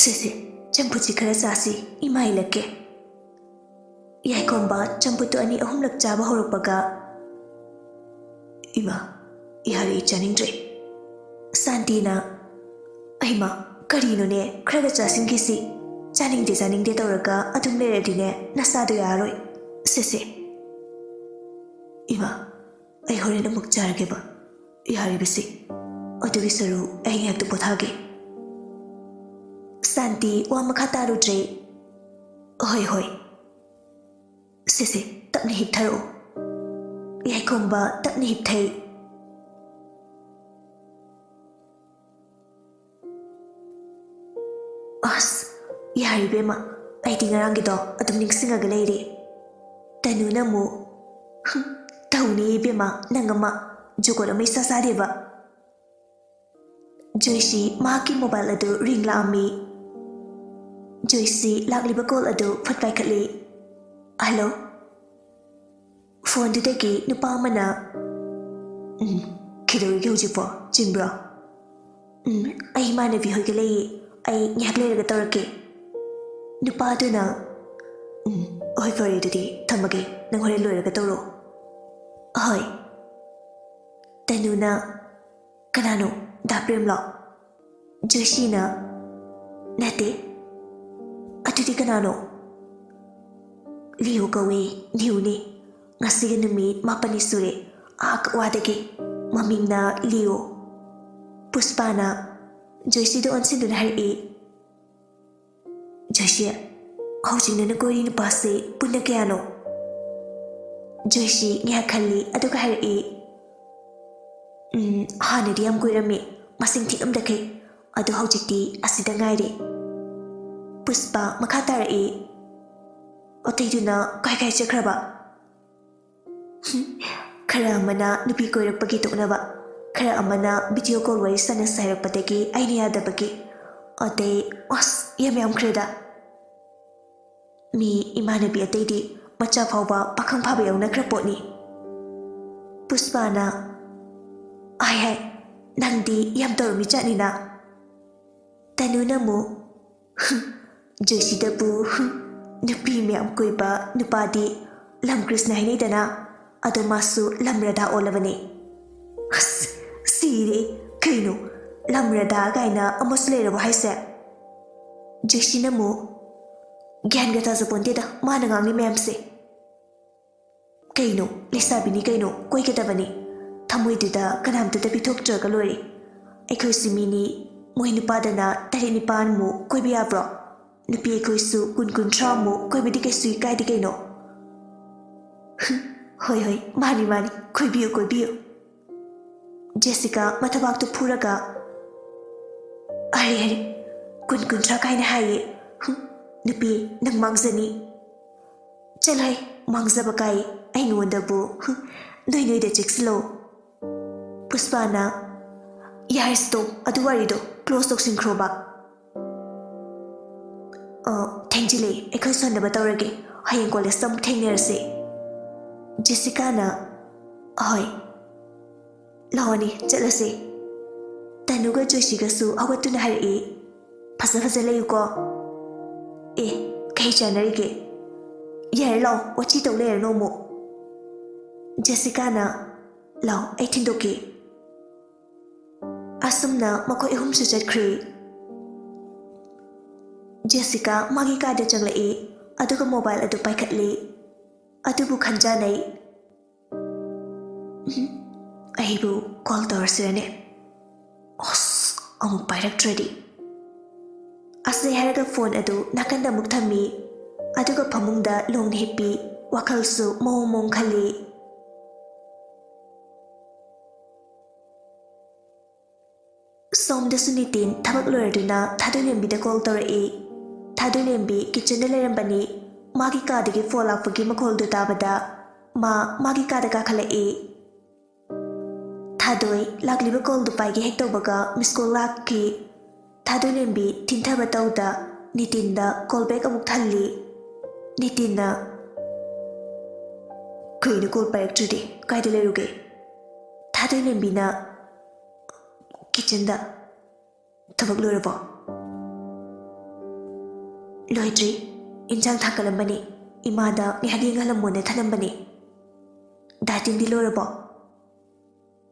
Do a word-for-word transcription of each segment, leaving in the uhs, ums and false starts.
ꯁꯦ ꯁꯦ, ꯆꯝꯐꯨꯠꯁꯤ ꯈꯔ ꯆꯥꯁꯤ, ꯏꯃꯥ ꯏꯜꯂꯛꯀꯦ꯫ ꯌꯥꯏꯈꯣꯝꯕ ꯆꯝꯐꯨꯠꯇꯨ ꯑꯅꯤ ꯑꯍꯨꯝꯂꯛ ꯆꯥꯕ ꯍꯧꯔꯛꯄꯒ, "ꯏꯃꯥ, ꯌꯥꯔꯦ, ꯑꯩ ꯆꯥꯅꯤꯡꯗ꯭ꯔꯦ"꯫ ꯁꯥꯟꯇꯤꯅ, "ꯑꯩꯃ, ꯀꯔꯤꯅꯣꯅꯦ, ꯈꯔꯒ ꯆꯥꯁꯤꯟꯈꯤꯁꯤ꯫ ꯆꯥꯅꯤꯡꯗꯦ ꯆꯥꯅꯤꯡꯗꯦ ꯇꯧꯔꯒ ꯑꯗꯨꯝ ꯂꯩꯔꯗꯤꯅꯦ, ꯅꯁꯥꯗꯣ ꯌꯥꯔꯔꯣꯏ꯫ ꯁꯦ ꯁꯦ"꯫ "ꯏꯃꯥ, ꯑꯩ ꯍꯣꯔꯦꯟ ꯑꯃꯨꯛ ꯆꯥꯔꯒꯦꯕ, ꯌꯥꯔꯤꯕꯁꯤ꯫ ꯑꯗꯨꯒꯤ ꯁꯔꯨ ꯑꯩ ꯉꯥꯏꯍꯥꯛꯇ ꯄꯣꯊꯥꯒꯦ"꯫ ꯁꯥꯟꯇꯤ ꯋꯥ ꯃꯈꯥ ꯇꯥꯔꯨꯗ꯭ꯔꯦ꯫ "ꯍꯣꯏ ꯍꯣꯏ꯫ ꯁꯦ ꯁꯦ, ꯇꯞꯅ ꯍꯤꯞꯊꯔꯛꯑꯣ"꯫ ꯌꯥꯏꯈꯣꯝꯕ ꯇꯞꯅ ꯍꯤꯞꯊꯩ꯫ ꯑꯁ, ꯌꯥꯔꯦ ꯏꯕꯦꯝꯃ, ꯑꯩꯗꯤ ꯉꯔꯥꯡꯒꯤꯗꯣ ꯑꯗꯨꯝ ꯅꯤꯡꯁꯤꯡꯉꯒ ꯂꯩꯔꯦ꯫ ꯇꯅꯨꯅ ꯑꯃꯨꯛ, "ꯍꯨꯝ, ꯇꯧꯅꯤ ꯏꯕꯦꯝꯃ, ꯅꯪ ꯑꯃ, ꯖꯨꯒꯣꯠ ꯑꯃ ꯏꯆꯥ ꯆꯥꯗꯦꯕ"꯫ ꯖꯣꯏꯁꯤ ꯃꯍꯥꯛꯀꯤ ꯃꯣꯕꯥꯏꯜ ꯑꯗꯨ ꯔꯤꯡ ꯂꯥꯛꯑꯝꯃꯤ꯫ ꯖꯣꯏꯁꯤ ꯂꯥꯛꯂꯤꯕ ꯀꯣꯜ ꯑꯗꯨ ꯐꯠ ꯄꯥꯏꯈꯠꯂꯤ꯫ "ꯍꯜꯂꯣ"꯫ ꯐꯣꯟꯗꯨꯗꯒꯤ ꯅꯨꯄꯥ ꯑꯃꯅ, "ꯎꯝ, ꯀꯩꯗꯧꯔꯤꯒꯦ ꯍꯧꯖꯤꯛꯄꯣ? ꯆꯤꯟꯕ꯭ꯔꯣ?" "ꯎꯝ, ꯑꯩ ꯏꯃꯥꯟꯅꯕꯤ ꯍꯣꯏꯒ ꯂꯩꯌꯦ꯫ ꯑꯩ ꯉꯥꯏꯍꯥꯛ ꯂꯩꯔꯒ ꯇꯧꯔꯛꯀꯦ"꯫ ꯅꯨꯄꯥꯗꯨꯅ, "ꯎꯝ, ꯍꯣꯏ, ꯐꯔꯦ, ꯑꯗꯨꯗꯤ ꯊꯝꯃꯒꯦ꯫ ꯅꯪ ꯍꯣꯔꯦꯟ ꯂꯣꯏꯔꯒ ꯇꯧꯔꯛꯑꯣ"꯫ "ꯍꯣꯏ"꯫ ꯇꯅꯨꯅ, "ꯀꯅꯥꯅꯣ? ꯗꯥ ꯄ꯭ꯔꯦꯝꯂꯣ?" ꯖꯣꯏꯁꯤꯅ, "ꯅꯠꯇꯦ"꯫ "ꯑꯗꯨꯗꯤ ꯀꯅꯥꯅꯣ?" "ꯂꯤꯌꯨ ꯀꯧꯋꯦ, ꯅꯤꯌꯨꯅꯦ꯫ ꯉꯁꯤꯒꯤ ꯅꯨꯃꯤꯠ ꯃꯥꯄꯟꯅꯤ ꯁꯨꯔꯦ, ꯑꯥ ꯀꯛꯋꯥꯗꯒꯤ꯫ ꯃꯃꯤꯡꯅ ꯂꯤꯌꯨ"꯫ ꯄꯨꯁꯄꯥꯅ ꯖꯣꯏꯁꯤꯗ ꯑꯣꯟꯁꯤꯟꯗꯨꯅ ꯍꯥꯏꯔꯛꯏ꯫ "ꯖꯣꯏꯁꯤ, ꯍꯧꯖꯤꯛ ꯅꯪꯅ ꯀꯣꯏꯔꯤ ꯅꯨꯄꯥꯁꯤ ꯄꯨꯟꯅ ꯀꯌꯥꯅꯣ?" ꯖꯣꯏꯁꯤ ꯉꯥꯏꯍꯥꯛ ꯈꯜꯂꯤ, ꯑꯗꯨꯒ ꯍꯥꯏꯔꯛꯏ, "ꯎꯝ, ꯍꯥꯟꯅꯗꯤ ꯌꯥꯝ ꯀꯣꯏꯔꯝꯃꯤ, ꯃꯁꯤꯡ ꯊꯤꯉꯝꯗꯈꯩ꯫ ꯑꯗꯣ ꯍꯧꯖꯤꯛꯇꯤ ꯑꯁꯤꯗ ꯉꯥꯏꯔꯦ"꯫ ꯄꯨꯁꯄꯥ ꯃꯈꯥ ꯇꯥꯔꯛꯏ, "ꯑꯇꯩꯗꯨꯅ ꯀꯥꯏ ꯀꯥꯏ ꯆꯠꯈ꯭ꯔꯕ?" "ꯈꯔ ꯑꯃꯅ ꯅꯨꯄꯤ ꯀꯣꯏꯔꯛꯄꯒꯤ ꯇꯣꯛꯅꯕ, ꯈꯔ ꯑꯃꯅ video call ꯋꯥꯔꯤ ꯁꯥꯟꯅꯁꯦ ꯍꯥꯏꯔꯛꯄꯗꯒꯤ ꯑꯩꯅ ꯌꯥꯗꯕꯒꯤ, ꯑꯇꯩ ꯑꯁ ꯌꯥꯝ ꯌꯥꯝꯈ꯭ꯔꯦꯗ꯫ ꯃꯤ ꯏꯃꯥꯟꯅꯕꯤ ꯑꯇꯩꯗꯤ ꯃꯆꯥ ꯐꯥꯎꯕ ꯄꯥꯈꯪ ꯐꯥꯕ ꯌꯥꯎꯅꯈ꯭ꯔ ꯄꯣꯠꯅꯤ"꯫ ꯄꯨꯁꯄꯥꯅ, "ꯍꯥꯏ ꯍꯥꯏ, ꯅꯪꯗꯤ ꯌꯥꯝ ꯇꯧꯔꯝꯃꯤ ꯖꯥꯠꯅꯤꯅ"꯫ ꯇꯅꯨꯅ ꯑꯃꯨꯛ, ꯖꯣꯏꯁꯤꯗꯕꯨ ꯅꯨꯄꯤ ꯃꯌꯥꯝ ꯀꯣꯏꯕ ꯅꯨꯄꯥꯗꯤ ꯂꯝ ꯀ꯭ꯔꯤꯁꯅ ꯍꯥꯏꯅꯩꯗꯅ, ꯑꯗꯣ ꯃꯥꯁꯨ ꯂꯝ ꯔꯥꯙꯥ ꯑꯣꯜꯂꯕꯅꯦ꯫ ꯑꯁ, ꯁꯤꯔꯦ꯫ ꯀꯩꯅꯣ, ꯂꯝ ꯔꯥꯙꯥ ꯀꯥꯏꯅ ꯑꯃꯁꯨ ꯂꯩꯔꯕꯣ ꯍꯥꯏꯁꯦ? ꯖꯣꯏꯁꯤꯅ ꯑꯃꯨꯛ, ꯒ꯭ꯌꯥꯟꯒ ꯇꯥꯖꯄꯣꯟꯇꯦꯗ ꯃꯥꯅ ꯉꯥꯡꯂꯤ ꯃꯌꯥꯝꯁꯦ꯫ ꯀꯩꯅꯣ, ꯂꯩꯁꯥꯕꯤꯅꯤ ꯀꯩꯅꯣ, ꯀꯣꯏꯒꯗꯕꯅꯤ꯫ ꯊꯃꯣꯏꯗꯨꯗ ꯀꯅꯥꯝꯇꯗ ꯄꯤꯊꯣꯛꯇ꯭ꯔꯒ ꯂꯣꯏꯔꯦ꯫ ꯑꯩꯈꯣꯏꯁꯨ ꯃꯤꯅꯤ, ꯃꯣꯏ ꯅꯨꯄꯥꯗꯅ ꯇꯔꯦꯠ ꯅꯤꯄꯥꯟꯃꯨꯛ ꯀꯣꯏꯕ ꯌꯥꯕ꯭ꯔꯣ? ꯅꯨꯄꯤ ꯑꯩꯈꯣꯏꯁꯨ ꯀꯨꯟ ꯀꯨꯟꯊ꯭ꯔꯥꯃꯨꯛ ꯀꯣꯏꯕꯗꯤ ꯀꯩꯁꯨ ꯏꯀꯥꯏꯗꯦ ꯀꯩꯅꯣ꯫ ꯍꯣꯏ ꯍꯣꯏ, ꯃꯥꯅꯤ ꯃꯥꯅꯤ, ꯀꯣꯏꯕꯤꯌꯨ ꯀꯣꯏꯕꯤꯌꯨ꯫ ꯖꯦꯁꯤꯀꯥ ꯃꯊꯕꯥꯛꯇꯨ ꯐꯨꯔꯒ, "ꯑꯔꯦ ꯑꯔꯦ, ꯀꯨꯟ ꯀꯨꯟꯊ꯭ꯔꯥ ꯀꯥꯏꯅ ꯍꯥꯏꯌꯦ꯫ ꯍꯨꯝ, ꯅꯨꯄꯤ, ꯅꯪ ꯃꯥꯡꯖꯅꯤ꯫ ꯆꯠꯂꯣꯍꯦ, ꯃꯥꯡꯖꯕ ꯀꯥꯏ, ꯑꯩꯉꯣꯟꯗꯕꯨ꯫ ꯍꯨꯝ, ꯅꯣꯏ ꯅꯣꯏꯗ ꯆꯦꯛꯁꯤꯜꯂꯣ꯫" ꯄꯨꯁꯄꯥꯅ, "ꯌꯥꯔꯦ ꯁꯤꯇꯣ, ꯑꯗꯨ ꯋꯥꯔꯤꯗꯣ ꯀ꯭ꯂꯣꯁ ꯇꯧꯁꯤꯟꯈ꯭ꯔꯣꯕ꯫ ꯑ, ꯊꯦꯡꯖꯤꯜꯂꯦ, ꯑꯩꯈꯣꯏ ꯁꯣꯟꯅꯕ ꯇꯧꯔꯒꯦ, ꯍꯌꯦꯡ ꯀꯣꯂꯦꯖꯇ ꯑꯃꯨꯛ ꯊꯦꯡꯅꯔꯁꯦ꯫" ꯖꯦꯁꯤꯀꯥꯅ, "ꯑꯍꯣꯏ, ꯂꯥꯛꯑꯣꯅꯦ, ꯆꯠꯂꯁꯦ꯫" ꯇꯅꯨꯒ ꯖꯣꯏꯁꯤꯒꯁꯨ ꯍꯧꯒꯠꯇꯨꯅ ꯍꯥꯏꯔꯛꯏ, "ꯐꯖ ꯐꯖ ꯂꯩꯌꯨꯀꯣ꯫" "ꯑꯦ, ꯀꯩ ꯆꯥꯟꯅꯔꯤꯒꯦ? ꯌꯥꯔꯦ, ꯂꯥꯛꯑꯣ, ꯋꯥꯊꯤ ꯇꯧ ꯂꯩꯔꯅꯨ ꯑꯃꯨꯛ꯫" ꯖꯦꯁꯤꯀꯥꯅ, "ꯂꯥꯛꯑꯣ, ꯑꯩ ꯊꯤꯟꯗꯣꯛꯀꯦ꯫" ꯑꯁꯨꯝꯅ ꯃꯈꯣꯏ ꯑꯍꯨꯝꯁꯨ ꯆꯠꯈ꯭ꯔꯦ꯫ ꯖꯦꯁꯤꯀꯥ ꯃꯥꯒꯤ ꯀꯥꯗ ꯆꯪꯂꯛꯏ, ꯑꯗꯨꯒ ꯃꯣꯕꯥꯏꯜ ꯑꯗꯨ ꯄꯥꯏꯈꯠꯂꯤ꯫ ꯑꯗꯨꯕꯨ ꯈꯟꯖꯥꯅꯩ꯫ "ꯎꯝ, ꯑꯩꯕꯨ ꯀꯣꯜ ꯇꯧꯔꯁꯤꯔꯅꯦ? ꯑꯁ, ꯑꯃꯨꯛ ꯄꯥꯏꯔꯛꯇ꯭ꯔꯗꯤ꯫" ꯑꯁꯤ ꯍꯥꯏꯔꯒ ꯐꯣꯟ ꯑꯗꯨ ꯅꯥꯀꯟꯗ ꯑꯃꯨꯛ ꯊꯝꯃꯤ, ꯑꯗꯨꯒ ꯐꯃꯨꯡꯗ ꯂꯣꯡꯅ ꯍꯤꯞꯄꯤ, ꯋꯥꯈꯜꯁꯨ ꯃꯑꯣꯡ ꯃꯑꯣꯡ ꯈꯜꯂꯤ꯫ ꯁꯣꯝꯗꯁꯨ ꯅꯤꯇꯤꯟ ꯊꯕꯛ ꯂꯣꯏꯔꯗꯨꯅ ꯊꯥꯗꯣꯏꯂꯦꯝꯕꯤꯗ ꯀꯣꯜ ꯇꯧꯔꯛꯏ꯫ ꯊꯥꯗꯣꯏꯂꯦꯝꯕꯤ ꯀꯤꯆꯟꯗ ꯂꯩꯔꯝꯕꯅꯤ꯫ ꯃꯥꯒꯤ ꯀꯥꯗꯒꯤ ꯐꯣꯟ ꯂꯥꯛꯄꯒꯤ ꯃꯈꯣꯜꯗꯨ ꯇꯥꯕꯗ ꯃꯥ ꯃꯥꯒꯤ ꯀꯥꯗ ꯀꯥꯈꯠꯂꯛꯏ꯫ "ꯊꯥꯗꯣꯏ, ꯂꯥꯛꯂꯤꯕ ꯀꯣꯜꯗꯨ ꯄꯥꯏꯒꯦ ꯍꯦꯛ ꯇꯧꯕꯒ ꯃꯤꯁ ꯀꯣꯜ ꯂꯥꯛꯈꯤ꯫" ꯊꯥꯗꯣꯏꯂꯦꯝꯕꯤ ꯊꯤꯟꯊꯕ ꯇꯧꯗ ꯅꯤꯇꯤꯟꯗ ꯀꯣꯜ ꯕꯦꯛ ꯑꯃꯨꯛ ꯊꯜꯂꯤ꯫ ꯅꯤꯇꯤꯟꯅ, "ꯀꯩꯅꯣ ꯀꯣꯜ ꯄꯥꯏꯔꯛꯇ꯭ꯔꯤꯗꯤ? ꯀꯥꯏꯗ ꯂꯩꯔꯨꯒꯦ?" ꯊꯥꯗꯣꯏꯂꯦꯝꯕꯤꯅ, "ꯀꯤꯆꯟꯗ꯫ ꯊꯕꯛ ꯂꯣꯏꯔꯕꯣ?" ꯂꯣꯏꯗ꯭ꯔꯤ꯫ ꯏꯟꯁꯥꯡ ꯊꯥꯡꯀꯠꯂꯝꯕꯅꯤ꯫ ꯏꯃꯥꯗ ꯉꯥꯏꯍꯥꯛ ꯌꯦꯡꯍꯜꯂꯝꯃꯣꯅ ꯊꯅꯝꯕꯅꯤ꯫ ꯗꯥꯏꯇꯤꯡꯗꯤ ꯂꯣꯏꯔꯕꯣ?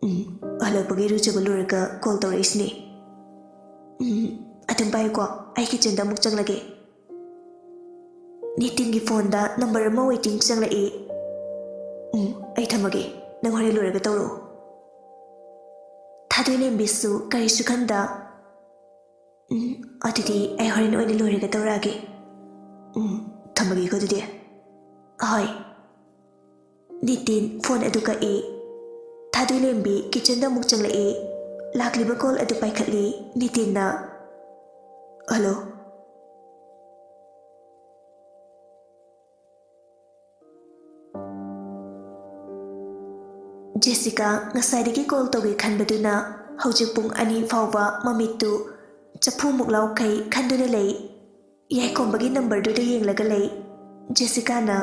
ꯎꯝ, ꯍꯜꯂꯛꯄꯒꯤ ꯏꯔꯨꯖꯕ ꯂꯣꯏꯔꯒ ꯀꯣꯜ ꯇꯧꯔꯛꯏꯁꯤꯅꯤ꯫ ꯎꯝ, ꯑꯗꯨꯝ ꯄꯥꯏꯌꯨꯀꯣ, ꯑꯩ ꯀꯤꯆꯟꯗ ꯑꯃꯨꯛ ꯆꯪꯂꯒꯦ꯫ ꯅꯤꯇꯤꯟꯒꯤ ꯐꯣꯟꯗ ꯅꯝꯕꯔ ꯑꯃ ꯋꯦꯇꯤꯡ ꯆꯪꯂꯛꯏ꯫ ꯎꯝ, ꯑꯩ ꯊꯝꯃꯒꯦ, ꯅꯪ ꯍꯣꯔꯦꯟ ꯂꯣꯏꯔꯒ ꯇꯧꯔꯛꯑꯣ꯫ ꯊꯥꯗꯣꯏꯂꯦꯝꯕꯤꯁꯨ ꯀꯔꯤꯁꯨ ꯈꯟꯗ, "ꯎꯝ, ꯑꯗꯨꯗꯤ ꯑꯩ ꯍꯣꯔꯦꯟ ꯑꯣꯏꯅ ꯂꯣꯏꯔꯒ ꯇꯧꯔꯛꯑꯒꯦ꯫ ꯎꯝ, ꯊꯝꯃꯒꯦꯀꯣ ꯑꯗꯨꯗꯤ꯫" "ꯍꯣꯏ꯫" ꯅꯤꯇꯤꯟ ꯐꯣꯟ ꯑꯗꯨ ꯀꯛꯏ꯫ ꯊꯥꯗꯣꯏꯂꯦꯝꯕꯤ ꯀꯤꯆꯟꯗ ꯑꯃꯨꯛ ꯆꯪꯂꯛꯏ꯫ ꯂꯥꯛꯂꯤꯕ ꯀꯣꯜ ꯑꯗꯨ ꯄꯥꯏꯈꯠꯂꯤ꯫ ꯅꯤꯇꯤꯟꯅ, "ꯍꯜꯂꯣ?" ꯖꯦꯁꯤꯀꯥ ꯉꯁꯥꯏꯗꯒꯤ ꯀꯣꯜ ꯇꯧꯒꯦ ꯈꯟꯕꯗꯨꯅ ꯍꯧꯖꯤꯛ ꯄꯨꯡ ꯑꯅꯤ ꯐꯥꯎꯕ ꯃꯃꯤꯠꯇꯨ ꯆꯐꯨꯃꯨꯛ ꯂꯥꯎꯈꯩ ꯈꯟꯗꯨꯅ ꯂꯩ꯫ ꯌꯥꯏꯈꯣꯝꯕꯒꯤ ꯅꯝꯕꯔꯗꯨꯗ ꯌꯦꯡꯂꯒ ꯂꯩ꯫ ꯖꯦꯁꯤꯀꯥꯅ,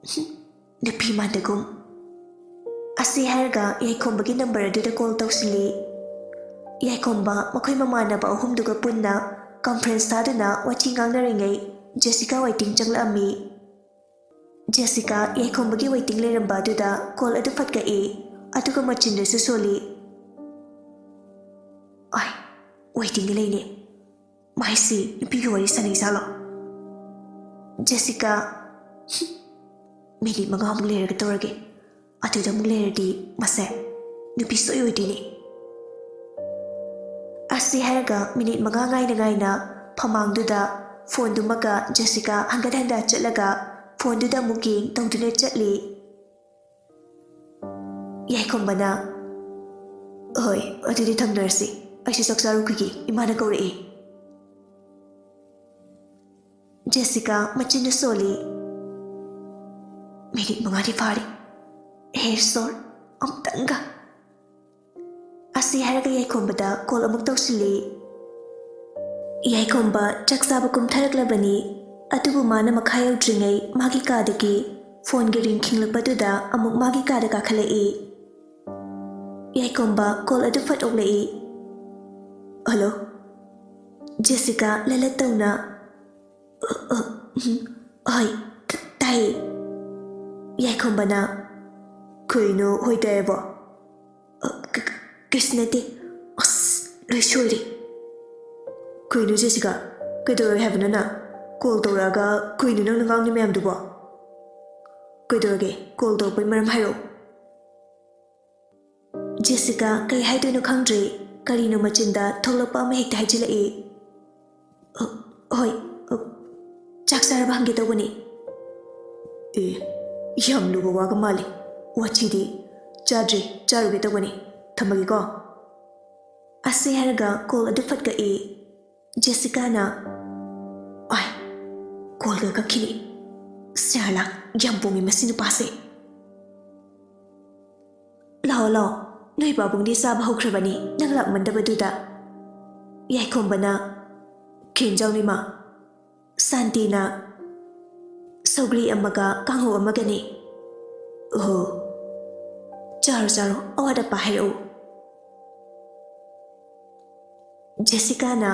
"ꯍꯨꯝ, ꯅꯨꯄꯤ ꯃꯥꯟꯗꯒꯨꯝ꯫" ꯑꯁꯤ ꯍꯥꯏꯔꯒ ꯌꯥꯏꯈꯣꯝꯕꯒꯤ ꯅꯝꯕꯔ ꯑꯗꯨꯗ ꯀꯣꯜ ꯇꯧꯁꯤꯜꯂꯤ꯫ ꯌꯥꯏꯈꯣꯝꯕ ꯃꯈꯣꯏ ꯃꯃꯥꯟꯅꯕ ꯑꯍꯨꯝꯗꯨꯒ ꯄꯨꯟꯅ ꯀꯟꯐ꯭ꯔꯦꯟꯁ ꯊꯥꯗꯨꯅ ꯋꯥꯊꯤ ꯉꯥꯡꯅꯔꯤꯉꯩ ꯖꯦꯁꯤꯀꯥ ꯋꯦꯇꯤꯡ ꯆꯪꯂꯛꯑꯝꯃꯤ꯫ ꯖꯦꯁꯤꯀꯥ ꯌꯥꯏꯈꯣꯝꯕꯒꯤ ꯋꯦꯇꯤꯡ ꯂꯩꯔꯝꯕ ꯑꯗꯨꯗ ꯀꯣꯜ ꯑꯗꯨ ꯐꯠ ꯀꯛꯏ, ꯑꯗꯨꯒ ꯃꯆꯤꯟꯗꯁꯨ ꯁꯣꯜꯂꯤ꯫ "ꯑꯥꯏ, ꯋꯦꯇꯤꯡꯗ ꯂꯩꯅꯦ꯫ ꯃꯥꯏꯁꯤ ꯅꯨꯄꯤꯒ ꯋꯥꯔꯤ ꯁꯥꯟꯅꯩ ꯖꯥꯠꯂꯣ?" ꯖꯦꯁꯤꯀꯥ, "ꯍꯨꯝ, ꯃꯤꯅꯤꯠ ꯃꯉꯥꯃꯨꯛ ꯂꯩꯔꯒ ꯇꯧꯔꯒꯦ꯫ ꯑꯗꯨꯗ ꯑꯃꯨꯛ ꯂꯩꯔꯗꯤ ꯃꯁꯦ ꯅꯨꯄꯤ ꯁꯣꯏ ꯑꯣꯏꯗꯣꯏꯅꯦ꯫" ꯑꯁꯤ ꯍꯥꯏꯔꯒ ꯃꯤꯅꯤꯠ ꯃꯉꯥ ꯉꯥꯏꯅ ꯉꯥꯏꯅ ꯐꯃꯥꯡꯗꯨꯗ ꯐꯣꯟꯗꯨꯃꯒ ꯖꯦꯁꯤꯀꯥ ꯍꯟꯒꯠ ꯍꯟꯗ ꯆꯠꯂꯒ ꯐꯣꯟꯗꯨꯗ ꯑꯃꯨꯛ ꯌꯦꯡ ꯇꯧꯗꯨꯅ ꯆꯠꯂꯤ꯫ ꯌꯥꯏꯈꯣꯝꯕꯅ, "ꯍꯣꯏ, ꯑꯗꯨꯗꯤ ꯊꯝꯅꯔꯁꯤ, ꯑꯩꯁꯨ ꯆꯥꯛ ꯆꯥꯔꯨꯈꯤꯒꯦ, ꯏꯃꯥꯅ ꯀꯧꯔꯛꯏ꯫" ꯖꯦꯁꯤꯀꯥ ꯃꯆꯤꯟꯗ ꯁꯣꯜꯂꯤ꯫ "ꯃꯤꯅꯤꯠ ꯃꯉꯥꯗꯤ ꯐꯥꯔꯦ꯫ ꯍꯦ ꯏꯁꯣꯔ, ꯑꯃꯨꯛꯇꯪꯒ꯫" ꯑꯁꯤ ꯍꯥꯏꯔꯒ ꯌꯥꯏꯈꯣꯝꯕꯗ ꯀꯣꯜ ꯑꯃꯨꯛ ꯇꯧꯁꯤꯜꯂꯤ꯫ ꯌꯥꯏꯈꯣꯝꯕ ꯆꯥꯛ ꯆꯥꯕ ꯀꯨꯝꯊꯔꯛꯂꯕꯅꯤ, ꯑꯗꯨꯕꯨ ꯃꯥꯅ ꯃꯈꯥ ꯌꯧꯗ꯭ꯔꯤꯉꯩ ꯃꯥꯒꯤ ꯀꯥꯗꯒꯤ ꯐꯣꯟꯒꯤ ꯔꯤꯡ ꯈꯤꯡꯂꯛꯄꯗꯨꯗ ꯑꯃꯨꯛ ꯃꯥꯒꯤ ꯀꯥꯗ ꯀꯥꯈꯠꯂꯛꯏ꯫ ꯌꯥꯏꯈꯣꯝꯕ ꯀꯣꯜ ꯑꯗꯨ ꯐꯠ ꯑꯣꯛꯂꯛꯏ꯫ "ꯍꯜꯂꯣ?" ꯖꯦꯁꯤꯀꯥ ꯂꯂꯠ ꯇꯧꯅ, "ꯑ, ꯑ, ꯎꯝ, ꯍꯣꯏ, ꯇ-, ꯇꯥꯏꯌꯦ꯫" ꯌꯥꯏꯈꯣꯝꯕꯅ, "ꯀꯩꯅꯣ ꯍꯣꯏ ꯇꯥꯏꯌꯦꯕꯣ? ꯑ, ꯀ-, ꯀ-, ꯀꯩꯁꯨ ꯅꯠꯇꯦ꯫ ꯑꯁ, ꯂꯣꯏ ꯁꯣꯏꯔꯦ꯫" "ꯀꯩꯅꯣ ꯖꯦꯁꯤꯀꯥ, ꯀꯩꯗꯧꯔꯒꯦ ꯍꯥꯏꯕꯅꯣ ꯅꯪ? ꯀꯣꯜ ꯇꯧꯔꯛꯑꯒ ꯀꯩꯅꯣ ꯅꯪꯅ ꯉꯥꯡꯉꯤ ꯃꯌꯥꯝꯗꯨꯕꯣ? ꯀꯩꯗꯧꯔꯒꯦ? ꯀꯣꯜ ꯇꯧꯔꯛꯄꯩ ꯃꯔꯝ ꯍꯥꯏꯔꯛꯑꯣ꯫" ꯖꯦꯁꯤꯀꯥ ꯀꯩ ꯍꯥꯏꯗꯣꯏꯅꯣ ꯈꯪꯗ꯭ꯔꯦ꯫ ꯀꯔꯤꯅꯣ ꯃꯆꯤꯟꯗ ꯊꯣꯛꯂꯛꯄ ꯑꯃ ꯍꯦꯛꯇ ꯍꯥꯏꯖꯤꯜꯂꯛꯏ꯫ "ꯑ, ꯍꯣꯏ, ꯑ, ꯆꯥꯛ ꯆꯥꯔꯕ ꯍꯪꯒꯦ ꯇꯧꯕꯅꯤ꯫" "ꯑꯦ, ꯌꯥꯝ ꯂꯨꯕ ꯋꯥꯒ ꯃꯥꯜꯂꯤ꯫ ꯋꯥꯊꯤꯗꯤ꯫ ꯆꯥꯗ꯭ꯔꯤ, ꯆꯥꯔꯨꯒꯦ ꯇꯧꯕꯅꯤ꯫ ꯊꯝꯃꯒꯦꯀꯣ꯫" ꯑꯁꯤ ꯍꯥꯏꯔꯒ ꯀꯣꯜ ꯑꯗꯨ ꯐꯠ ꯀꯛꯏ꯫ ꯖꯦꯁꯤꯀꯥꯅ, "ꯑꯥꯏ, ꯀꯣꯜꯒ ꯀꯛꯈꯤꯅꯤ꯫ ꯁꯤꯌꯥꯂꯥ, ꯌꯥꯝ ꯄꯣꯡꯉꯤ ꯃꯁꯤ ꯅꯨꯄꯥꯁꯦ꯫" "ꯂꯥꯛꯑꯣ, ꯂꯥꯛꯑꯣ, ꯅꯣꯏ ꯄꯥꯕꯨꯡꯗꯤ ꯆꯥꯕ ꯍꯧꯈ꯭ꯔꯕꯅꯤ, ꯅꯪ ꯂꯥꯛꯃꯟꯗꯕꯗꯨꯗ꯫" ꯌꯥꯏꯈꯣꯝꯕꯅ, "ꯀꯩ ꯏꯟꯖꯥꯡꯅꯣ, ꯏꯃꯥ?" ꯁꯥꯟꯇꯤꯅ, "ꯁꯧꯒ꯭ꯔꯤ ꯑꯃꯒ ꯀꯥꯡꯍꯧ ꯑꯃꯒꯅꯤ꯫" "ꯑꯣꯍꯣ, ꯆꯥꯔꯣ, ꯆꯥꯔꯣ, ꯑꯋꯥꯠ ꯑꯄꯥ ꯍꯥꯏꯔꯛꯎ꯫" ꯖꯦꯁꯤꯀꯥꯅ,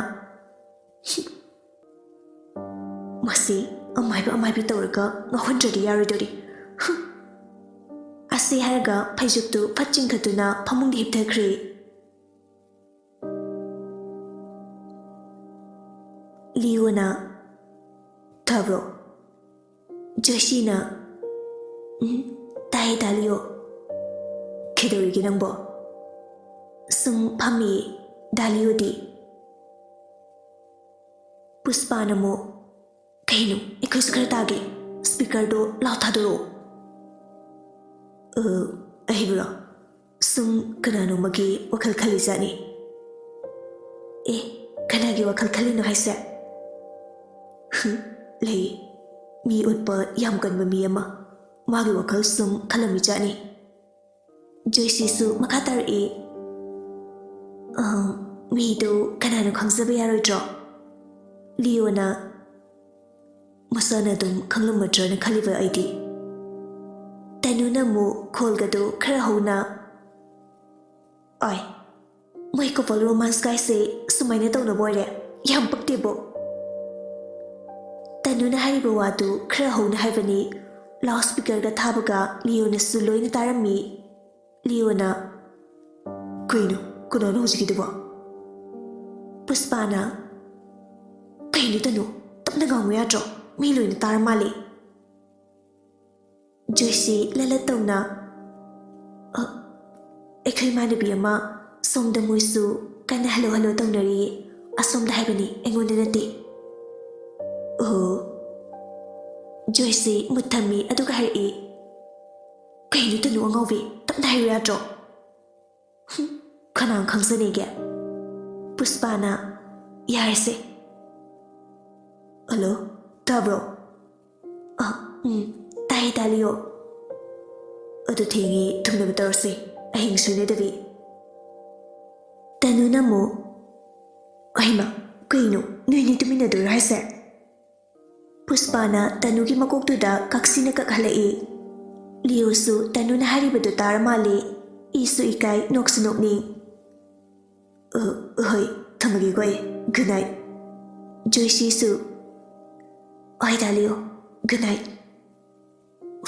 "ꯃꯁꯤ ꯑꯃꯥꯏꯕ ꯑꯃꯥꯏꯕꯤ ꯇꯧꯔꯒ ꯉꯥꯎꯍꯟꯗ꯭ꯔꯗꯤ ꯌꯥꯔꯣꯏꯗꯧꯔꯤ꯫" ꯑꯁꯤ ꯍꯥꯏꯔꯒ ꯐꯩꯖꯨꯞꯇꯨ ꯐꯠ ꯆꯤꯡꯈꯠꯇꯨꯅ ꯐꯃꯨꯡꯗ ꯍꯤꯞꯊꯈ꯭ꯔꯦ꯫ ꯂꯤꯌꯣꯅ, "ꯇꯥꯕ꯭ꯔꯣ?" ꯖꯣꯏꯁꯤꯅ, "ꯎꯝ, ꯇꯥꯏꯌꯦ ꯗꯥ ꯂꯤꯌꯣ꯫ ꯀꯩꯗꯧꯔꯤꯒꯦ ꯅꯪꯕꯣ?" "ꯁꯨꯝ ꯐꯝꯃꯤꯌꯦ꯫ ꯗꯥ ꯂꯤꯌꯣꯗꯤ?" ꯄꯨꯁꯄꯥꯅ ꯑꯃꯨꯛ, "ꯀꯩꯅꯣ? ꯑꯩꯈꯣꯏꯁꯨ ꯈꯔ ꯇꯥꯒꯦ꯫ ꯁ꯭ꯄꯤꯀꯔꯗꯣ ꯂꯥꯎ ꯊꯥꯗꯣꯔꯛꯑꯣ꯫" "ꯑ, ꯑꯩꯕꯨꯔꯣ? ꯁꯨꯝ ꯀꯅꯥꯅꯣꯃꯒꯤ ꯋꯥꯈꯜ ꯈꯜꯂꯤꯖꯥꯠꯅꯤ꯫" "ꯑꯦ, ꯀꯅꯥꯒꯤ ꯋꯥꯈꯜ ꯈꯜꯂꯤꯅꯣ ꯍꯥꯏꯁꯦ?" "ꯍꯨꯝ, ꯂꯩ꯫ ꯃꯤ ꯎꯠꯄ ꯌꯥꯝ ꯀꯟꯕ ꯃꯤ ꯑꯃ꯫ ꯃꯥꯒꯤ ꯋꯥꯈꯜ ꯁꯨꯝ ꯈꯜꯂꯝꯃꯤꯖꯥꯠꯅꯤ꯫" ꯖꯣꯏꯁꯤꯁꯨ ꯃꯈꯥ ꯇꯥꯔꯛꯏ, "ꯑ, ꯃꯤꯗꯨ ꯀꯅꯥꯅꯣ ꯈꯪꯖꯕ ꯌꯥꯔꯣꯏꯗ꯭ꯔꯣ?" ꯂꯤꯌꯣꯅ, "ꯃꯁꯥꯅ ꯑꯗꯨꯝ ꯈꯪꯂꯝꯃꯗ꯭ꯔꯅ ꯈꯜꯂꯤꯕ ꯑꯩꯗꯤ꯫" ꯇꯅꯨꯅ ꯑꯃꯨꯛ ꯈꯣꯜꯒꯗꯨ ꯈꯔ ꯍꯧꯅ, "ꯑꯥꯏ, ꯃꯣꯏ ꯀꯣꯄꯜ ꯔꯣꯃꯥꯟꯁ ꯀꯥꯏꯁꯦ ꯁꯨꯃꯥꯏꯅ ꯇꯧꯅꯕ ꯑꯣꯏꯔꯦ꯫ ꯌꯥꯝ ꯄꯛꯇꯦꯕꯣ꯫ ꯇꯅꯨꯅ ꯍꯥꯏꯔꯤꯕ ꯋꯥꯗꯨ ꯈꯔ ꯍꯧꯅ ꯍꯥꯏꯕꯅꯤ꯫ ꯂꯥꯎꯗ ꯁ꯭ꯄꯤꯀꯔꯒ ꯊꯥꯕꯒ ꯂꯤꯌꯣꯅꯁꯨ ꯂꯣꯏꯅ ꯇꯥꯔꯝꯃꯤ꯫ ꯂꯤꯌꯣꯅ, "ꯀꯩꯅꯣ? ꯀꯅꯥꯅꯣ ꯍꯧꯖꯤꯛꯀꯤꯗꯨꯕꯣ?" ꯄꯨꯁꯄꯥꯅ, "ꯀꯩꯅꯣ ꯇꯅꯨ? ꯇꯞꯅ ꯉꯥꯡꯉꯨ ꯌꯥꯗ꯭ꯔꯣ? ꯃꯤ ꯂꯣꯏꯅ ꯇꯥꯔ ꯃꯥꯜꯂꯦ꯫" ꯖꯣꯏꯁꯤ ꯂꯂꯠ ꯇꯧꯅ, "ꯑ, ꯑꯩꯈꯣꯏ ꯏꯃꯥꯟꯅꯕꯤ ꯑꯃ ꯁꯣꯝꯗ ꯃꯣꯏꯁꯨ ꯀꯟꯅ ꯍꯜꯂꯣ ꯍꯜꯂꯣ ꯇꯧꯅꯔꯤꯌꯦ꯫ ꯑꯁꯣꯝꯗ ꯍꯥꯏꯕꯅꯤ, ꯑꯩꯉꯣꯟꯗ ꯅꯠꯇꯦ꯫" ꯑꯣ꯫ ꯖꯣꯏꯁꯤ ꯃꯨꯠ ꯊꯝꯃꯤ, ꯑꯗꯨꯒ ꯍꯥꯏꯔꯛꯏ, "ꯀꯩꯅꯣ ꯇꯅꯨ ꯑꯉꯥꯎꯕꯤ, ꯇꯞꯅ ꯍꯥꯏꯌꯨ ꯌꯥꯗ꯭ꯔꯣ?" "ꯍꯨꯝ, ꯀꯅꯥ ꯈꯪꯖꯅꯤꯒꯦ?" ꯄꯨꯁꯄꯥꯅ, "ꯌꯥꯔꯦꯁꯦ꯫" "ꯍꯜꯂꯣ, ꯇꯥꯕ꯭ꯔꯣ?" "ꯑ, ꯎꯝ, ꯇꯥꯏꯌꯦ, ꯇꯥꯂꯤꯌꯣ꯫" "ꯑꯗꯨ ꯊꯦꯡꯉꯦ, ꯊꯨꯡꯅꯕ ꯇꯧꯔꯁꯦ, ꯑꯍꯤꯡ ꯁꯣꯏꯅꯗꯕꯤ꯫" ꯇꯅꯨꯅ ꯑꯃꯨꯛ, "ꯑꯩꯃ, ꯀꯩꯅꯣ, ꯅꯣꯏꯅꯤ ꯇꯨꯃꯤꯟꯅꯗꯣꯏꯔꯣ ꯍꯥꯏꯁꯦ?" ꯄꯨꯁꯄꯥꯅ ꯇꯅꯨꯒꯤ ꯃꯀꯣꯛꯇꯨꯗ ꯀꯛꯁꯤꯅ ꯀꯛꯍꯜꯂꯛꯏ꯫ ꯂꯤꯌꯣꯁꯨ ꯇꯅꯨꯅ ꯍꯥꯏꯔꯤꯕꯗꯨ ꯇꯥꯔ ꯃꯥꯜꯂꯦ꯫ ꯏꯁꯨ ꯏꯀꯥꯏ, ꯅꯣꯛꯁꯨ ꯅꯣꯛꯅꯤꯡ꯫ "ꯑ, ꯍꯣꯏ, ꯊꯝꯃꯒꯦꯀꯣ ꯑꯩ꯫ Good night꯫" ꯖꯣꯏꯁꯤꯁꯨ, "ꯍꯣꯏ ꯗꯥ ꯂꯤꯌꯣ, good night꯫"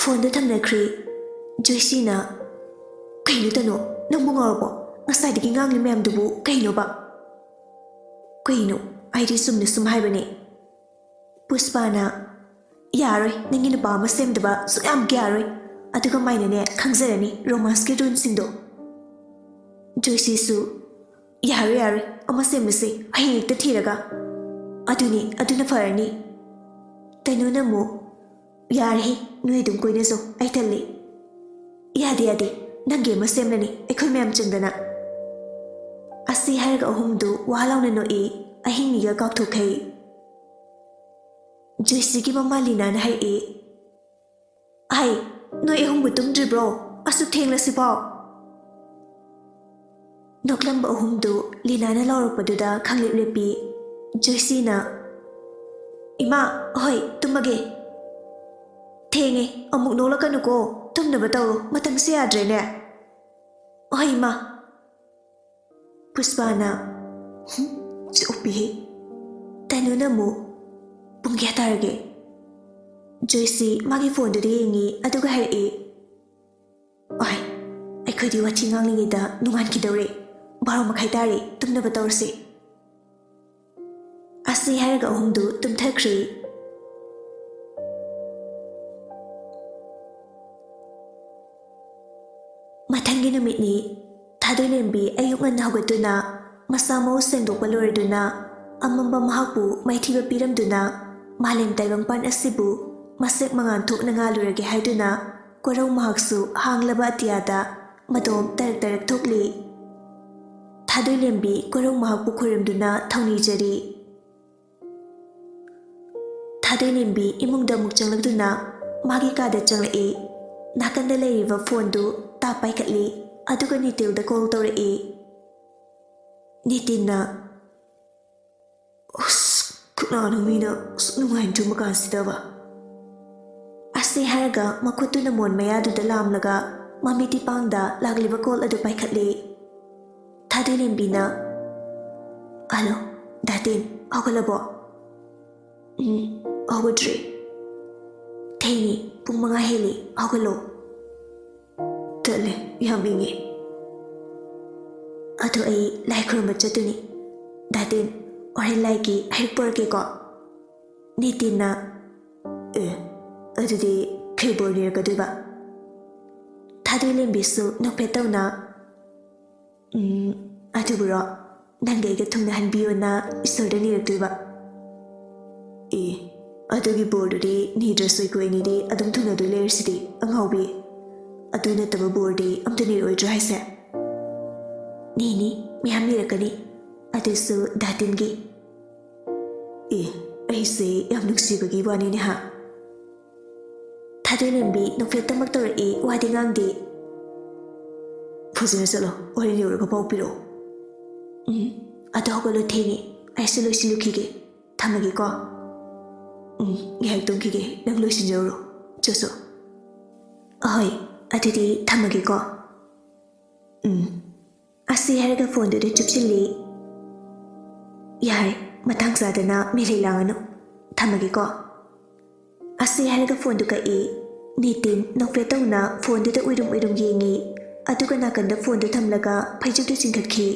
ꯐꯣꯟꯗꯣ ꯊꯝꯅꯈ꯭ꯔꯦ꯫ ꯖꯣꯏꯁꯤꯅ, "ꯀꯩꯅꯣ ꯇꯅꯨ, ꯅꯪꯕꯨ ꯉꯥꯎꯔꯕꯣ? ꯉꯁꯥꯏꯗꯒꯤ ꯉꯥꯡꯂꯤ ꯃꯌꯥꯝꯗꯨꯕꯨ ꯀꯩꯅꯣꯕ?" "ꯀꯩꯅꯣ? ꯑꯩꯗꯤ ꯆꯨꯝꯅ ꯁꯨꯝ ꯍꯥꯏꯕꯅꯦ꯫" ꯄꯨꯁꯄꯥꯅ, "ꯌꯥꯔꯣꯏ, ꯅꯪꯒꯤ ꯅꯨꯄꯥ ꯑꯃ ꯁꯦꯝꯗꯕ ꯁꯨꯛꯌꯥꯝ ꯌꯥꯔꯣꯏ꯫ ꯑꯗꯨꯒ ꯃꯥꯏꯅꯅꯦ ꯈꯪꯖꯔꯅꯤ ꯔꯣꯃꯥꯟꯁꯀꯤ ꯔꯨꯜꯁꯤꯡꯗꯣ꯫" ꯖꯣꯏꯁꯤꯁꯨ, "ꯌꯥꯔꯣꯏ, ꯌꯥꯔꯣꯏ, ꯑꯃ ꯁꯦꯝꯂꯁꯤ ꯍꯌꯦꯡ ꯍꯦꯛꯇ ꯊꯤꯔꯒ꯫ ꯑꯗꯨꯅꯤ, ꯑꯗꯨꯅ ꯐꯔꯅꯤ꯫" ꯇꯅꯨꯅ ꯑꯃꯨꯛ, "ꯌꯥꯔꯦꯍꯦ, ꯅꯣꯏ ꯑꯗꯨꯝ ꯀꯣꯏꯅꯖꯧ, ꯑꯩ ꯇꯜꯂꯤ꯫" "ꯌꯥꯗꯦ, ꯌꯥꯗꯦ, ꯅꯪꯒꯤ ꯑꯃ ꯁꯦꯝꯂꯅꯤ ꯑꯩꯈꯣꯏ ꯃꯌꯥꯝ ꯆꯪꯗꯅ꯫" ꯑꯁꯤ ꯍꯥꯏꯔꯒ ꯑꯍꯨꯝꯗꯨ ꯋꯥ ꯂꯥꯎꯅ ꯅꯣꯛꯏ꯫ ꯑꯍꯤꯡꯅꯤꯒ ꯀꯥꯎꯊꯣꯛꯈꯩ꯫ ꯖꯣꯏꯁꯤꯒꯤ ꯃꯃꯥ ꯂꯤꯅꯥꯅ ꯍꯥꯏꯔꯛꯏ, "ꯍꯩ, ꯅꯣꯏ ꯑꯍꯨꯝꯕꯨ ꯇꯨꯝꯗ꯭ꯔꯤꯕ꯭ꯔꯣ? ꯑꯁꯨꯛ ꯊꯦꯡꯂꯁꯤꯐꯥꯎ?" ꯅꯣꯛꯂꯝꯕ ꯑꯍꯨꯝꯗꯨ ꯂꯤꯅꯥꯅ ꯂꯥꯎꯔꯛꯄꯗꯨꯗ ꯈꯪꯂꯦꯞ ꯂꯦꯞꯄꯤ꯫ ꯖꯣꯏꯁꯤꯅ, "ꯏꯃꯥ, ꯍꯣꯏ, ꯇꯨꯝꯃꯒꯦ꯫ ꯊꯦꯡꯉꯦ, ꯑꯃꯨꯛ ꯅꯣꯛꯂꯛꯀꯅꯨꯀꯣ, ꯇꯨꯝꯅꯕ ꯇꯧꯔꯣ, ꯃꯇꯝꯁꯦ ꯌꯥꯗ꯭ꯔꯦꯅꯦ꯫" "ꯍꯣꯏ, ꯏꯃꯥ꯫" ꯄꯨꯁꯄꯥꯅ, "ꯍꯨꯝ, ꯆꯣꯞꯄꯤꯍꯦ꯫ ꯇꯅꯨꯅ ꯑꯃꯨꯛ, "ꯄꯨꯡ ꯀꯌꯥ ꯇꯥꯔꯒꯦ?" ꯖꯣꯏꯁꯤ ꯃꯥꯒꯤ ꯐꯣꯟꯗꯨꯗ ꯌꯦꯡꯉꯤ, ꯑꯗꯨꯒ ꯍꯥꯏꯔꯛꯏ, "ꯑꯣꯏ, ꯑꯩꯈꯣꯏꯗꯤ ꯋꯥꯊꯤ ꯉꯥꯡꯂꯤꯉꯩꯗ ꯅꯣꯡꯉꯥꯟꯈꯤꯗꯧꯔꯦ꯫ ꯕꯥꯔꯣ ꯃꯈꯥꯏ ꯇꯥꯔꯦ, ꯇꯨꯝꯅꯕ ꯇꯧꯔꯁꯤ꯫" ꯑꯁꯤ ꯍꯥꯏꯔꯒ ꯑꯍꯨꯝꯗꯨ ꯇꯨꯝꯊꯈ꯭ꯔꯦ꯫ ꯃꯊꯪꯒꯤ ꯅꯨꯃꯤꯠꯅꯤ꯫ ꯊꯥꯗꯣꯏꯂꯦꯝꯕꯤ ꯑꯌꯨꯛ ꯉꯟꯅ ꯍꯧꯒꯠꯇꯨꯅ ꯃꯁꯥ ꯃꯎ ꯁꯦꯡꯗꯣꯛꯄ ꯂꯣꯏꯔꯗꯨꯅ ꯑꯃꯝꯕ ꯃꯍꯥꯛꯄꯨ ꯃꯥꯏꯊꯤꯕ ꯄꯤꯔꯝꯗꯨꯅ ꯃꯥꯂꯦꯝ ꯇꯥꯏꯕꯪꯄꯥꯟ ꯑꯁꯤꯕꯨ ꯃꯁꯛ ꯃꯉꯥꯜ ꯊꯣꯛꯅ ꯉꯥꯜꯂꯨꯔꯒꯦ ꯍꯥꯏꯗꯨꯅ ꯀꯣꯔꯧ ꯃꯍꯥꯛꯁꯨ ꯍꯥꯡꯂꯕ ꯑꯇꯤꯌꯥꯗ ꯃꯗꯣꯝ ꯇꯔꯛ ꯇꯔꯛ ꯊꯣꯛꯂꯤ꯫ ꯊꯥꯗꯣꯏꯂꯦꯝꯕꯤ ꯀꯣꯔꯧ ꯃꯍꯥꯛꯄꯨ ꯈꯨꯔꯨꯝꯗꯨꯅ ꯊꯧꯅꯤꯖꯔꯤ꯫ ꯊꯥꯗꯣꯏꯂꯦꯝꯕꯤ ꯏꯃꯨꯡꯗ ꯑꯃꯨꯛ ꯆꯪꯂꯛꯇꯨꯅ ꯃꯥꯒꯤ ꯀꯥꯗ ꯆꯪꯂꯛꯏ꯫ ꯅꯥꯀꯟꯗ ꯂꯩꯔꯤꯕ ꯐꯣꯟꯗꯨ ꯇꯥꯞ ꯄꯥꯏꯈꯠꯂꯤ, ꯑꯗꯨꯒ ꯅꯤꯇꯤꯜꯗ ꯀꯣꯜ ꯇꯧꯔꯛꯏ꯫ ꯅꯤꯇꯤꯜꯅ, "ꯑꯁ, ꯀꯅꯥꯅꯣ ꯃꯤꯅ ꯑꯁꯨꯛ ꯅꯨꯡꯉꯥꯏꯅ ꯇꯨꯝꯕ ꯀꯥꯟꯁꯤꯗꯕ?" ꯑꯁꯤ ꯍꯥꯏꯔꯒ ꯃꯈꯨꯠꯇꯨꯅ ꯃꯣꯟ ꯃꯌꯥꯗꯨꯗ ꯂꯥꯝꯂꯒ ꯃꯃꯤꯠꯇꯤ ꯄꯥꯡꯗ ꯂꯥꯛꯂꯤꯕ ꯀꯣꯜ ꯑꯗꯨ ꯄꯥꯏꯈꯠꯂꯤ꯫ ꯊꯥꯗꯣꯏꯂꯦꯝꯕꯤꯅ, "ꯍꯜꯂꯣ, ꯗꯥꯇꯤꯟ, ꯍꯧꯒꯠꯂꯕꯣ?" "ꯎꯝ, ꯍꯧꯒꯠꯇ꯭ꯔꯤ꯫ ꯊꯦꯡꯉꯤ, ꯄꯨꯡ ꯃꯉꯥ ꯍꯦꯜꯂꯤ, ꯍꯧꯒꯠꯂꯣ꯫" "ꯇꯜꯂꯦ, ꯌꯥꯝ ꯏꯪꯉꯦ꯫" "ꯑꯗꯣ ꯑꯩ ꯂꯥꯏ ꯈꯨꯔꯨꯝꯕ ꯆꯠꯇꯣꯏꯅꯤ꯫ ꯗꯥꯇꯤꯟ, ꯍꯣꯔꯦꯟ ꯂꯥꯏꯒꯤ ꯍꯩꯔꯨꯛ ꯄꯨꯔꯛꯀꯦꯀꯣ꯫" ꯅꯤꯇꯤꯟꯅ, "ꯑꯦ, ꯑꯗꯨꯗꯤ ꯀꯩ ꯕꯣꯔ ꯅꯤꯔꯛꯀꯗꯣꯏꯕ?" ꯊꯥꯗꯣꯏꯂꯦꯝꯕꯤꯁꯨ ꯅꯣꯛꯐꯦꯠ ꯇꯧꯅ, "ꯎꯝ, ꯑꯗꯨꯕꯨꯔꯣ? ꯅꯪꯒ ꯑꯩꯒ ꯊꯨꯡꯅꯍꯟꯕꯤꯌꯣꯅ ꯏꯁꯣꯔꯗ ꯅꯤꯔꯛꯇꯣꯏꯕ?" "ꯑꯦ, ꯑꯗꯨꯒꯤ ꯕꯣꯔꯗꯨꯗꯤ ꯅꯤꯗ꯭ꯔꯁꯨ ꯑꯩꯈꯣꯏ ꯑꯅꯤꯗꯤ ꯑꯗꯨꯝ ꯊꯨꯡꯅꯗꯣꯏ ꯂꯩꯔꯁꯤꯗꯤ, ꯑꯉꯥꯎꯕꯤ꯫ ꯑꯗꯨ ꯅꯠꯇꯕ ꯕꯣꯔꯗꯤ ꯑꯝꯇ ꯅꯤꯔꯛꯑꯣꯏꯗ꯭ꯔꯣ ꯍꯥꯏꯁꯦ?" "ꯅꯤꯅꯤ, ꯃꯌꯥꯝ ꯅꯤꯔꯛꯀꯅꯤ, ꯑꯗꯨꯁꯨ ꯗꯥꯇꯤꯟꯒꯤ꯫" "ꯑꯦ, ꯑꯩꯁꯦ ꯌꯥꯝ ꯅꯨꯡꯁꯤꯕꯒꯤ ꯋꯥꯅꯤꯅꯦ ꯍꯥ?" ꯊꯥꯗꯣꯏꯂꯦꯝꯕꯤ ꯅꯣꯛꯐꯦꯠꯇꯃꯛ ꯇꯧꯔꯛꯏ, ꯋꯥꯗꯤ ꯉꯥꯡꯗꯦ꯫ "ꯐꯖꯅ ꯆꯠꯂꯣ, ꯍꯣꯔꯦꯟ ꯌꯧꯔꯒ ꯄꯥꯎ ꯄꯤꯔꯛꯑꯣ꯫" "ꯎꯝ, ꯑꯗꯣ ꯍꯧꯒꯠꯂꯣ, ꯊꯦꯡꯉꯦ, ꯑꯩꯁꯨ ꯂꯣꯏꯁꯤꯜꯂꯨꯈꯤꯒꯦ꯫ ꯊꯝꯃꯒꯦꯀꯣ꯫" "ꯎꯝ, ꯉꯥꯏꯍꯥꯛ ꯇꯨꯝꯈꯤꯒꯦ, ꯅꯪ ꯂꯣꯏꯁꯤꯟꯖꯔꯨꯔꯣ꯫ ꯆꯣ ꯆꯣ꯫" "ꯑꯍꯣꯏ, ꯑꯗꯨꯗꯤ ꯊꯝꯃꯒꯦꯀꯣ꯫" "ꯎꯝ꯫" ꯑꯁꯤ ꯍꯥꯏꯔꯒ ꯐꯣꯟꯗꯨꯗ ꯆꯨꯞꯁꯤꯜꯂꯤ꯫ "ꯌꯥꯔꯦ, ꯃꯇꯥꯡ ꯆꯥꯗꯅ ꯃꯤꯔꯩ ꯂꯥꯡꯉꯅꯨ꯫ ꯊꯝꯃꯒꯦꯀꯣ꯫ ꯑꯁꯤ ꯍꯥꯏꯔꯒ ꯐꯣꯟꯗꯨ ꯀꯛꯏ꯫ ꯅꯤꯇꯤꯟ ꯅꯣꯛꯐꯦꯠ ꯇꯧꯅ ꯐꯣꯟꯗꯨꯗ ꯎꯏꯔꯨꯝ ꯎꯏꯔꯨꯝ ꯌꯦꯡꯉꯤ꯫ ꯑꯗꯨꯒ ꯅꯥꯀꯟꯗ ꯐꯣꯟꯗꯨ ꯊꯝꯂꯒ ꯐꯩꯖꯨꯞꯇꯨ ꯆꯤꯡꯈꯠꯈꯤ꯫